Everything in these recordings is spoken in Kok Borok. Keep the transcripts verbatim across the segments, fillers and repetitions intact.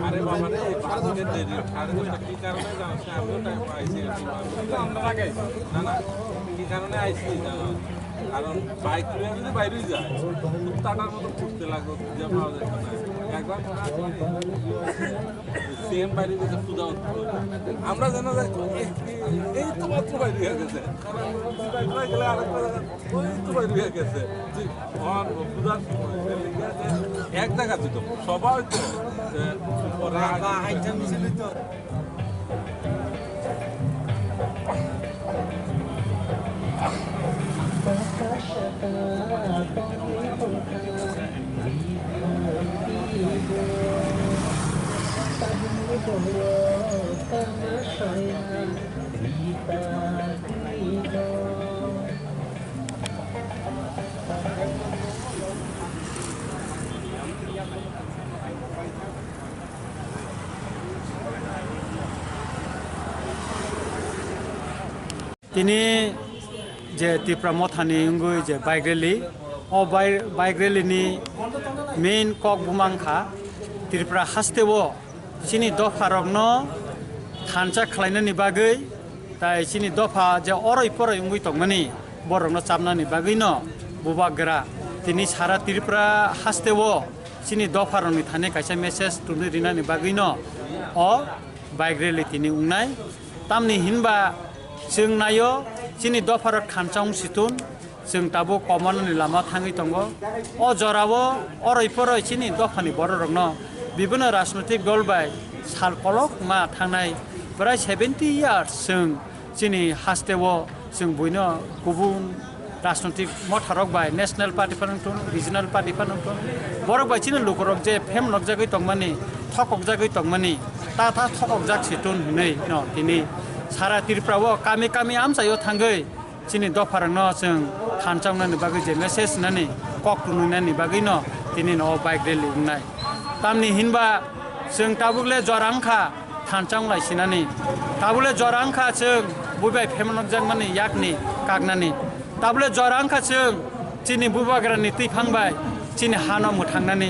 আরে বাবা রে, পাঁচ মিনিট দেরি। সাড়ে দশটা কি কারণে জানো? সে আমিও টাইম পাইছি। না, না, কি কারণে আইছি জানো? কারণ বাইক নিয়ে যদি বাইরে যায়, খুব টাটার মতো ঘুরতে লাগলো, খুঁজে পাওয়া যাবে না। একবার মনে আছে, সেম বাইরে গেছে, খুঁজা হচ্ছে। আমরা যেন যাই, এই, এই তো মাত্র বাইরে গেছে। কারণ বাইরে গেলে আরেকটা জায়গা, ওই তো বাইরে গেছে। জি, আমার খুঁজার সময়, এক জায়গা ছিল, সবাই তো, এ, পরে আগে Tini je Tipra Mothani wngwi je bike rally, o bai-, bike rally ni main kok buma wngkha Tripura haste o chini dopha rokno thansa khlainani bagwi, tai chini dopha je oroi poroi wngwi tongmani borokno chapnani bagwino bubagra tini sara Tripura haste o chini dopharokni thani kaisa message tubui rinani bagwino o bike rally tini wngnai. Tamni hinba chwng naio chini dopharok thansa wng situn, chwng tabuk komonani lama thangwi tongo. O jorao oroi poroi chini dophani bororokno bibhinno rajnotik dol bai sal kolokma thangnai prai seventy years chwng chini haste o chwng buino kubun rajnotik motharok bai national party phano wngthun, regional party phano wngthun, borok bai chini lukurok je phemlokjagwi tongmani, thokokjagwi tongmani, ta ta thokokjak situn hinwi no tini sara Tripura o kami kami amchaio thangwi chini dopharokno chwng thansa wngnani bagwi je message nani kok tununani bagwino tini no bike rally wngnai. Tamni hinba chwng tabuk le jora wngkha thansa wnglai sinani. Tabuk le jora wngkha chwng buibai phemlokjakmani yakni kaknani. Tabuk le jora wngkha chwng chini bubagrani twiphang bai chini hano mwthangnani,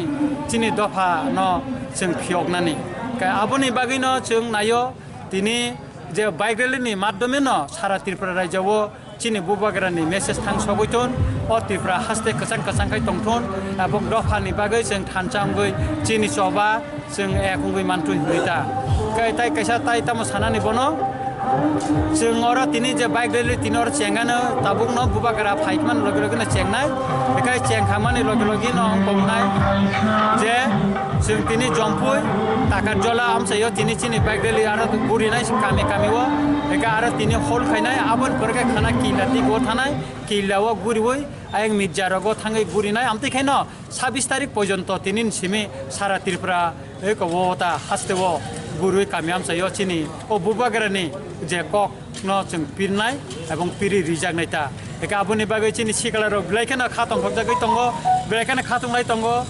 chini dophano chwng phiyoknani. Khe aboni bagwino chwng naio tini je bike rally ni madhyome no sara Tripura rajyo o chini bubagrani message thang sogwi thun, o Tripura haste kwchang kwchang khai tongthun, abo dophani bagwi chwng thansa wngwi chini choba chwng ek wngwi manthu hinwi ta. Khe tai kaisa tai tamo sanani bono, chwng oro tini je bike rally tini oro chengano tabukno bubagra phaikmani logi logi no chengnai, khe chengkhamani logi logi no wng tongnai je chwng tini Jompui Takarjola amchaio tini chini bike rally aro gurinai kami kami o, eka aro tini hol khainai, aboni pore khe khana killa twi go thanai, killa o guriwi ayang Mirja rogo thangwi gurinai, amtwi khaino sabis tarik porjonto tini ni simi sara Tripura eko o ta haste o gurwi kami amchaio chini o bubagrani je kok no chwng pirnai ebong piri rijaknai ta. Eka aboni bagwi chini sikla rok belai kheno kha tongthokjagwi tongo, belai kheno kha tonglai tongo.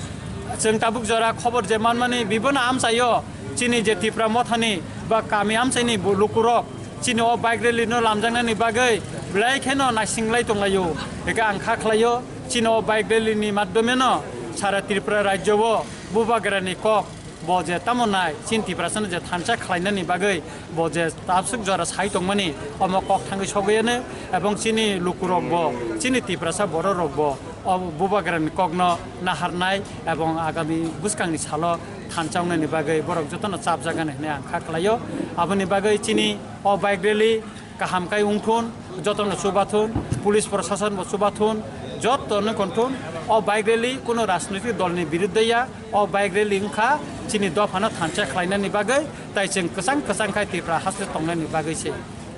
Chwng tabuk jora khobor je manmani, bibono amchaio chini je Tipra Mothani ba kami amchaini bo lukurok chini o bike rally no lamjaknani bagwi belai kheno naising lai tonglaio. Eka ang kha khlaio, chini o bike rally ni madhyome no sara Tripura rajyo o Bubagrani kok bo je tamo nai chini Tiprasa no je thansa khlainani bagwi bo je tabsuk jora sai tongmani, omo kok thangwi sogwi ano, ebong chini lukurok bo, chini Tiprasa bororok bo o Bubagrani kokno naharnai ebong agami bwskangni salo thansa wngnani bagwi borok jotono chapjagani hwnwi ang kha khlaio. Aboni bagwi chini o bike rally kaham kai wngthun, jotono chubathun, police proshashan bo chubathun, jotono konthun. O bike rally kuno rajnoitik dolni biruddhe ya, o bike rally wngkha chini dophano thansa khlainani bagwi, tai chwng kwchang kwchang khai Tripura haste tongnani bagwi se.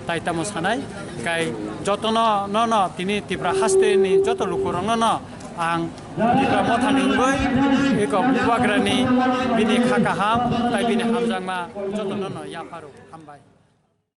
Tai tamo sanai, kai jotono no no tini Tripura haste ni joto lukurokno no ang Tripura Mothani wngwi eko Bubagrani bini kha kaham tai bini hamjakma jotono no yapharo. Hambai.